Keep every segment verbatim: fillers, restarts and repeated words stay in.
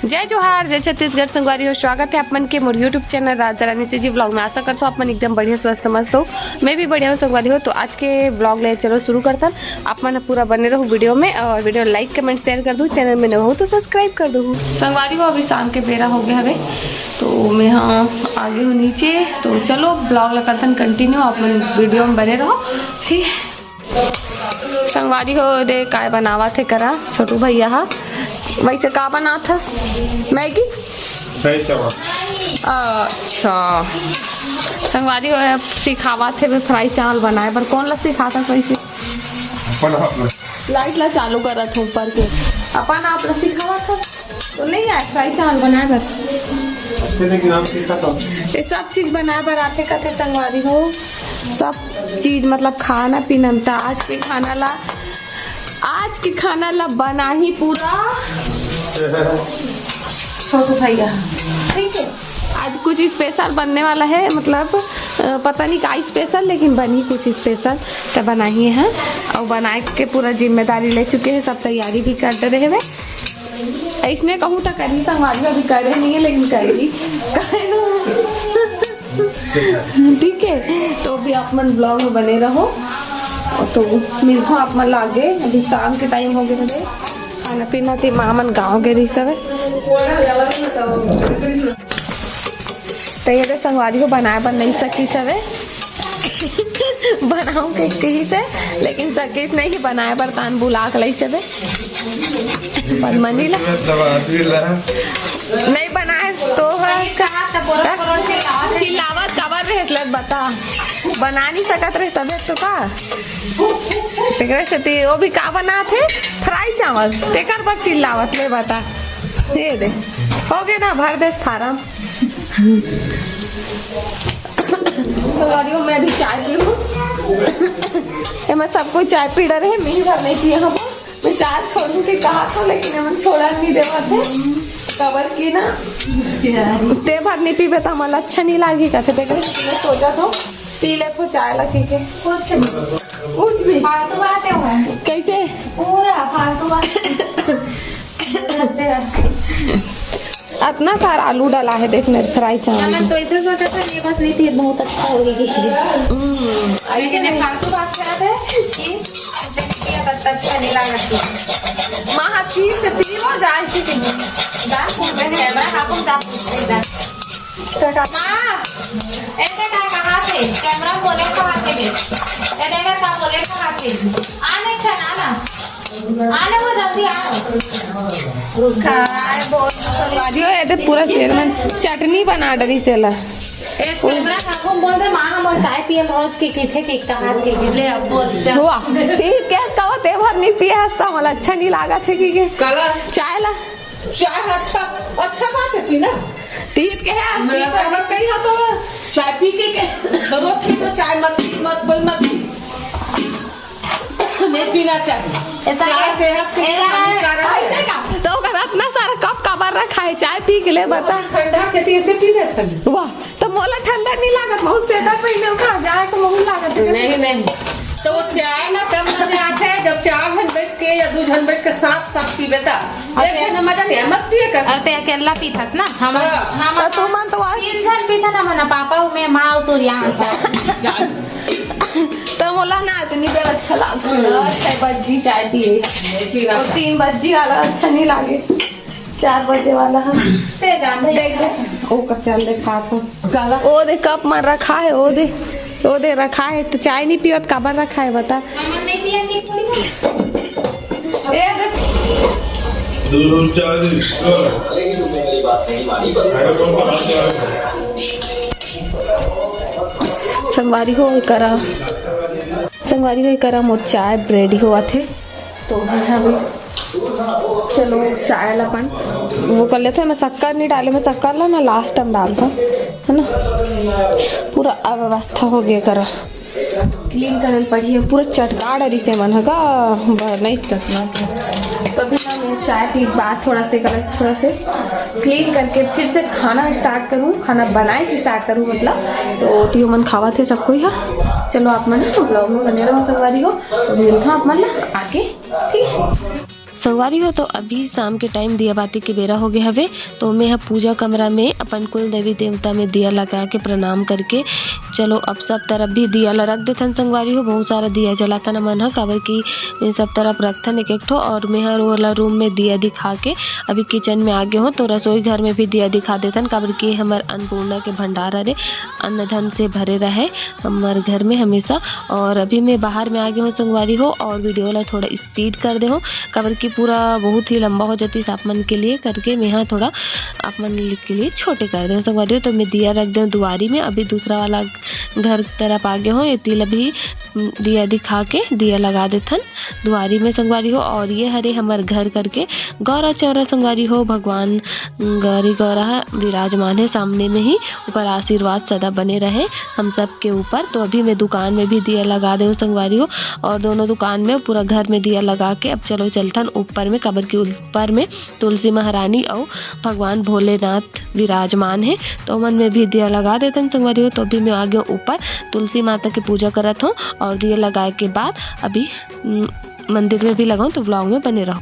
जय जोहार, जय छत्तीसगढ़ संगवारी हो। स्वागत है आप मन के मोर YouTube channel Raja Rani CG vlog में। आशा करता हूँ आप मन एकदम बढ़िया, स्वस्थ, मस्त हो। मैं भी बढ़िया हूँ संगवारी हो। तो आज के व्लॉग ले चलो शुरू करथन। आप मन पूरा बने रहो वीडियो में और वीडियो लाइक, कमेंट, शेयर कर दो। चैनल में नवा हो तो सब्सक्राइब कर दो संगवारी हो। अभी शाम के बेरा हो गया हवे, तो मैं हाँ आ गई हूँ नीचे। तो चलो व्लॉग ला करथन कंटिन्यू, आप मन वीडियो में बने रहो, ठीक है। संगवारी हो, दे काय बनावत हे करा छोटू भैया हा। वैसे का बनात हस? मैगी? फ्राई चावल। अच्छा संगवारी हो, अब सिखावत हे फ्राई चावल बनाए बर। कौन ला सिखात हस वैसे? अपन आप ला। लाइट ला चालू करत हूँ ऊपर के। अपन आप ला सिखावत हस तो नहीं आए फ्राई चावल बनाए बर? अच्छे से नाम सीखा था। ये सब चीज बनाए बर आथे कथे संगवारी हो। सब चीज मतलब खाना पीना में। त आज के खाना ला, आज के खाना ला बनाही पूरा छोटू भैया, ठीक है। आज कुछ स्पेशल बनने वाला है, मतलब अ, पता नहीं का स्पेशल, लेकिन बनी कुछ स्पेशल। त बनाही है और बनाए के पूरा जिम्मेदारी ले चुके हैं, सब तैयारी भी कर डरे हवे। ऐसने कहूँ त करही संगवारी, अभी करे नहीं है लेकिन करही। काहे ना? ठीक है, तो भी आप मन व्लॉग में बने रहो। तो मिलता हूँ आप मन ला आगे। अभी शाम के टाइम हो गए हवे, खाना पीना ते माँ मन गाँव गए रही सवे। तो ये दे संगवारी हो बनाए बर नहीं सकी सवे। बनाऊं के कही से, लेकिन सकेस नहीं बनाए बर तान बुला के लई सवे। बदमनी ला। दबा दी ला। नहीं बनाए तो है। चिल्लावत काबर रहे लग बता। बना नहीं सकत रहे तबे तो का। तेकरे सेती वो भी का बनात हे? फ्राई चावल। तेकर बर चिल्लावत ले बता। ये दे। हो गए ना भर देस फार्म। संगवारी हो, मैं भी चाय पीहूँ। एमा सब कोई चाय पी डरे हे, मैं ही भर नहीं पिए हूँ। मैं चाय छोड़ू के कहा था, लेकिन एमन छोड़ा नहीं देवत हे। काबर की ना, ते भर नहीं पीबे त हमला अच्छा नहीं लागी, कहते बेटा, मैं सोचा था, पी ले तो चाय लगी के। कुछ भी। कुछ भी। फालतू बातें हुआ है। कैसे? पूरा फालतू बात। अतना सारा आलू डाला है, देख मेरे फ्राई चावल। मैं तो ऐसे सोचा था, ये बस नहीं थी, बहुत अच्छा होगी। हम्म, ऐसे लेकिन ये नहीं। फालतू बात करत हे कि ये अच्छा नहीं लागत। माँ, हाथ पीस से पी लो, जा ऐसे पी लो। जा, तू कैमरा हाथ में जा, जा। माँ, ऐसे का कहा थे? कैमरा बोले कहा थे बे? ए, देखा का बोले कहा थे? आने का ना, ना। आने वो जल्दी आ। रुका है, बहुत संगवारी हो, ये तो पूरा तेल में चटनी बना डरी सेला। ए, कैमरा का को बोल दे, माँ, हम चाय पिए रोज की, की थे, की कहा थी, ले अब बोल, जा। वाह, ठीक है, कहो ते भर नहीं पिए हस्ता, मला अच्छा नहीं लागा थे कि के। कला। चाय ला। चाय अच्छा, अच्छा बात है पीना। तीत के है, मैं पी पर कहा कहीं ना तो चाय पी के, के, रोज की तो चाय मत पी, मत कोई मत पी। नहीं पीना चाहिए। ऐसा चाय है, सेहत के लिए ऐसा है, हानिकारक है। ऐसे का? तो ओकर इतना सारा कप काबर रखा है, चाय पी के ले बता। ठंडा से तीर से पी लेते हैं। वाह, तो मोला ठंडा नहीं लागत, बहुत स्वेटर पहने उठा जाए तो महू लागत है। नहीं, नहीं। तो वो चाय ना तब मजा आते है जब चार जन बैठ के या दो जन बैठ के साथ साथ पीबे ता। एक अरे। जन मजा नहीं, मत पिए कर। अरे ते अकेला पीथस ना, हम, हाँ। हम तो तू मन तो आ- तीन जन पीथन ना, मना पापा, मैं, माँ और सूर्या। चाय। तो मोला ना इतनी बेर अच्छा लागथे। हम्म। छह बज्जी चाय पिए। नहीं पीना और था। तीन बज्जी वाला अच्छा नहीं लागे। चार बजे वाला है। ते जान दे। देख दे, ओकर चल दे खा को। काला। ओ दे कप में रखा है, ओ दे, ओ दे रखा है, तो चाय नहीं पियत, काबर रखा है बता। हमन नहीं पिया कि थोड़ी ना। ए दे। दो, दो, चार, चार। संगवारी हो करा, संगवारी हो करा मोर चाय रेडी होवत हे। तो मैं अभी चलो चाय ला अपन वो कर लेते हैं। मैं शक्कर नहीं डाले, मैं शक्कर ला ना लास्ट टाइम डालता हूँ, है ना। पूरा अव्यवस्था हो गया करा, क्लीन करन पड़ी है, पूरा चटका डरी से मन है का, ब-, नहीं सकना। तो अभी ना मैं चाय पी के बाद थोड़ा से गलत थोड़ा से क्लीन करके फिर से खाना स्टार्ट करूँ, खाना बनाए के स्टार्ट करूँ मतलब। तो तीनों मन खावा थे सब कोई। हाँ चलो आप मन ब्लॉग में बने रहो संगवारी हो, तो मिलता हूँ आप मन ला आगे, ठीक है। संगवारी हो, तो अभी शाम के टाइम दिया बाती के बेरा हो गए हवे, तो मैं ह पूजा कमरा में अपन कुल देवी देवता में दिया लगा के प्रणाम करके, चलो अब सब तरफ भी दिया ला रख देथन संगवारी हो। बहुत सारा दिया जलाथन हमन ह, काबर कि सब तरफ रखथन एक एक ठो। और मैं हर ओला रूम में दिया दिखा के अभी किचन में आ गे हों, तो रसोई घर में भी दिया दिखा देथन, काबर कि हमर अन्नपूर्णा के भंडार हरे, अन्न धन से भरे रहे हमर घर में हमेशा। और अभी मैं बाहर में आ गे हों संगवारी हो, और वीडियो ला थोड़ा स्पीड कर दे हों, काबर कि पूरा बहुत ही लंबा हो जाती आप मन के लिए करके मैं ह थोड़ा आप मन के लिए छोटे कर दे हों संगवारी हो। तो मैं दिया रख दे हों दुआरी में, अभी दूसरा वाला घर तरफ आ गे हों, एती ला भी दिया दिखा के दिया लगा देथन दुआरी में संगवारी हो। और ये हरे हमर घर करके गौरा चौरा संगवारी हो, भगवान गौरी गौरा ह विराजमान है सामने में ही, ओकर आशीर्वाद सदा बने रहे हम सब के ऊपर। तो अभी मैं दुकान में भी दिया लगा दे हों संगवारी हो, और दोनों दुकान में पूरा घर में दिया लगा के अब चलो चलथन ऊपर में, काबर कि ऊपर में तुलसी महारानी अउ भगवान भोलेनाथ विराजमान है। तो ओमन में भी दिया लगा देथन संगवारी हो। तो अभी मैं आ गे हों ऊपर, तुलसी माता के पूजा करत हों और दिया लगाए के बाद अभी, उम, मंदिर में भी लगाऊं, तो vlog में बने रहो।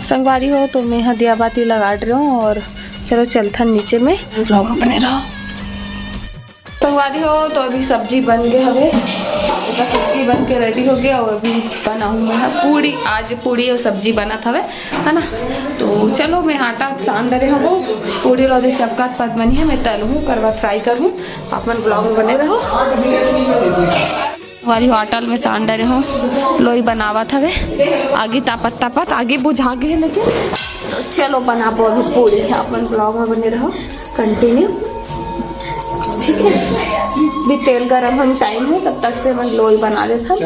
संगवारी हो, तो मैं ह दिया बाती लगा डरे हों और चलो चलथन नीचे में, vlog में बने रहो। संगवारी हो, तो अभी सब्जी बन गे हवे, तो सब्जी बन के ready हो गे। और अभी बनाहूं मैं ह पूड़ी, आज पूड़ी और सब्जी बनत हवे, है ना। तो चलो, मैं आटा सान डरे हों, पूड़ी ला दे चपकात पत बनी है, मैं तलहूं, करवा fry करहूं, आप मन vlog में बने रहो। संगवारी हो, आटा ल मैं सान डरे हों, लोई बनावत हवे, आगी तापत तापत आगी बुझा गे हे, लेकिन तो चलो बनाबो अभी पूड़ी, आप मन vlog में बने रहो continue, ठीक है। अभी तेल गरम होने time है, तब तक से हमन लोई बना लेथन,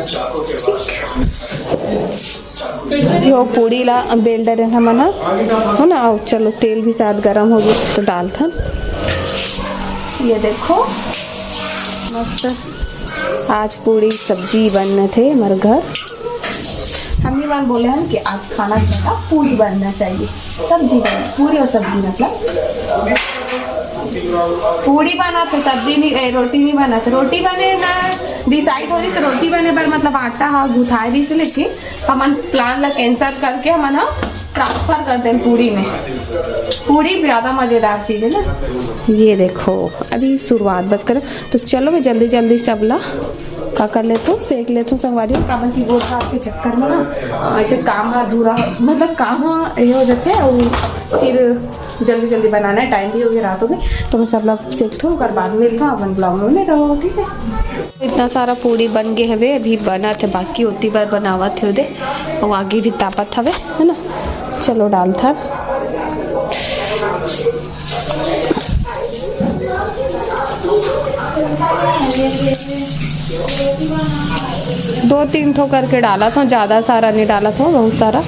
ठीक। यो पूड़ी ला बेल डरे हमन ह, है ना। आओ चलो, तेल भी शायद गरम हो गे तो डालथन। ये देखो, मस्त आज पूड़ी सब्जी बनत हे हमर घर। हमनी मन बोले हन कि आज खाना के जगह पूड़ी बनना चाहिए, सब्जी बने, पूड़ी और सब्जी, मतलब पूड़ी बनत हे, सब्जी नहीं, ए, रोटी नहीं बनत हे। रोटी बने ना, decide हो रहिस रोटी बने बर, मतलब आटा ह गुथाए रहिस, लेकिन हमन plan ला cancel करके हमन ह transfer कर देन पूड़ी में। पूड़ी ज्यादा मजेदार चीज है ना। ये देखो, अभी शुरुआत बस करो, तो चलो मैं जल्दी जल्दी सब ला का कर लेथों, सेक लेथों संगवारी हो, काबर कि गोठ हाथ के चक्कर में ना, अ, ऐसे काम ह अधूरा, मतलब काम ह ये हो जाथे, और फिर जल्दी जल्दी बनाना है, time भी हो गया, रात हो गई, तो मैं सब ला सेकथों, ओकर बाद मिलथों, अपन vlog में बने रहो, ठीक है। इतना सारा पूड़ी बन गे हवे, अभी बनत हे, बाकी ओती बर बनावत हे ओदे, अउ आगी भी तापत हवे, है ना। चलो डालथन। दो तीन ठो करके डालत हों, ज्यादा सारा नहीं डालत हों, बहुत सारा।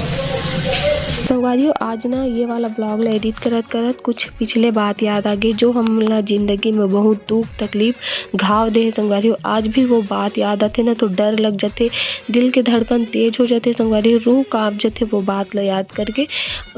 संगवारी हो, आज ना ये वाला vlog ला edit करत करत कुछ पिछले बात याद आ गे, जो हमला जिंदगी में बहुत दुख तकलीफ घाव दे हे संगवारी हो। आज भी वो बात याद आथे ना, तो डर लग जाथे, दिल के धड़कन तेज हो जाथे संगवारी हो, रूह कांप जाथे वो बात ला याद करके।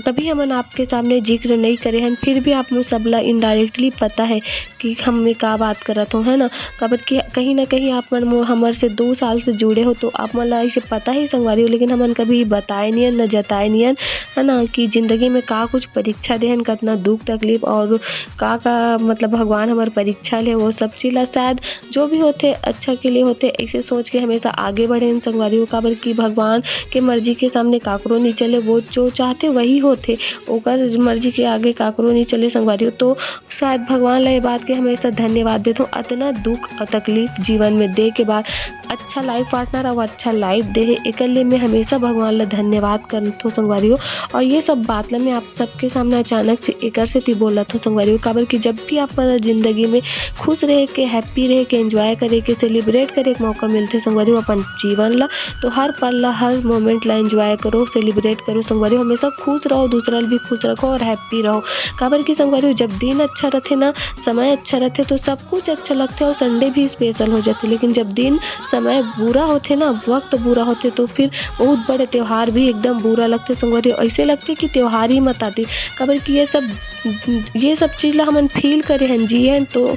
कभी हमन आपके सामने जिक्र नहीं करे हन, फिर भी आप मन सबला indirectly पता है कि हम में का बात करत हों, है ना। काबर कि कहीं ना कहीं आप मन मोर, हमर से दो साल से जुड़े हो, तो आप मन ला इसे पता ही संगवारी हो, लेकिन हमन कभी बताए नियन, न जताए नियन, है ना, कि जिंदगी में का कुछ परीक्षा देहन, कतना दुख तकलीफ और का का, मतलब, भगवान हमर परीक्षा ले, वो सब चीज ला शायद जो भी होथे अच्छा के लिए होथे, ऐसे सोच के हमेशा आगे बढ़े संगवारी हो। काबर कि भगवान के मर्जी के सामने काकरो नहीं चले, वो जो चाहथे वही होथे, ओकर मर्जी के आगे काकरो नहीं चले संगवारी हो। तो शायद भगवान ला ये बात के हमेशा धन्यवाद देथों, अतना दुख और तकलीफ जीवन में दे के बाद अच्छा लाइफ पार्टनर अउ अच्छा लाइफ दे हे, एकर लिए मैं हमेशा भगवान ला धन्यवाद करत हों संगवारी हो। और ये सब बात ला मैं आप सबके सामने अचानक से एकर सेती बोलत हों संगवारी हो, काबर कि जब भी आप मन ला जिंदगी में खुश रहे के, हैप्पी रहे के, एंजॉय करे के, सेलिब्रेट करे के मौका मिलथे संगवारी हो अपन जीवन ला, तो हर पल ला, हर मोमेंट ला एंजॉय करो, सेलिब्रेट करो संगवारी हो। हमेशा खुश रहो, दूसरा ला भी खुश रखो और हैप्पी रहो, काबर कि संगवारी हो जब दिन अच्छा रथे ना, समय अच्छा रथे तो सब कुछ अच्छा लगथे और संडे भी स्पेशल हो जाथे। लेकिन जब दिन समय बुरा होथे ना, वक्त बुरा होथे तो फिर बहुत बड़े त्योहार भी एकदम बुरा लगथे संगवारी हो। ऐसे लगथे कि त्योहार ही मत आती, काबर कि ये सब ये सब चीज ला हमन फील करे हन, जिए हन, तो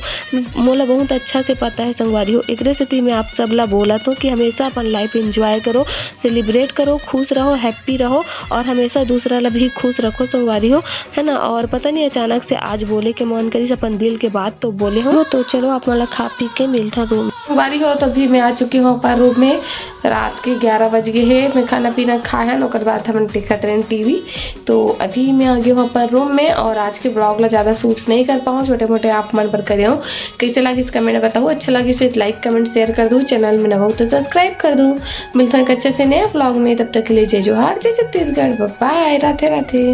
मोला बहुत अच्छा से पता है संगवारी हो। एकरे सेती मैं आप सब ला बोलत हों कि हमेशा अपन लाइफ एंजॉय करो, सेलिब्रेट करो, खुश रहो, हैप्पी रहो और हमेशा दूसरा ला भी खुश रखो संगवारी हो, है ना। और पता नहीं अचानक से आज बोले के मन करिस, अपन दिल के बात तो बोले हों। तो चलो आप मन ला खा पी के मिलथन रूम। संगवारी हो, तो अभी मैं आ चुकी हूँ अपन रूम में। रात के ग्यारह बज गए हे, मैं खाना पीना खाए हन, ओकर बाद हमन देखत रहेन टीवी। तो अभी मैं आ गई हूँ अपन रूम में और आज के ब्लॉग ला ज़्यादा शूट नहीं कर पाऊँ, छोटे मोटे आप मन पर करे हूँ। कैसे लागिस कमेंट में बताओ, अच्छा लागिस तो लाइक कमेंट शेयर कर दो, चैनल में नवा हो तो सब्सक्राइब कर दो। मिलथन एक अच्छे से नया ब्लॉग में, तब तक के लिए जय जोहार, जय छत्तीसगढ़, बाय, राधे राधे।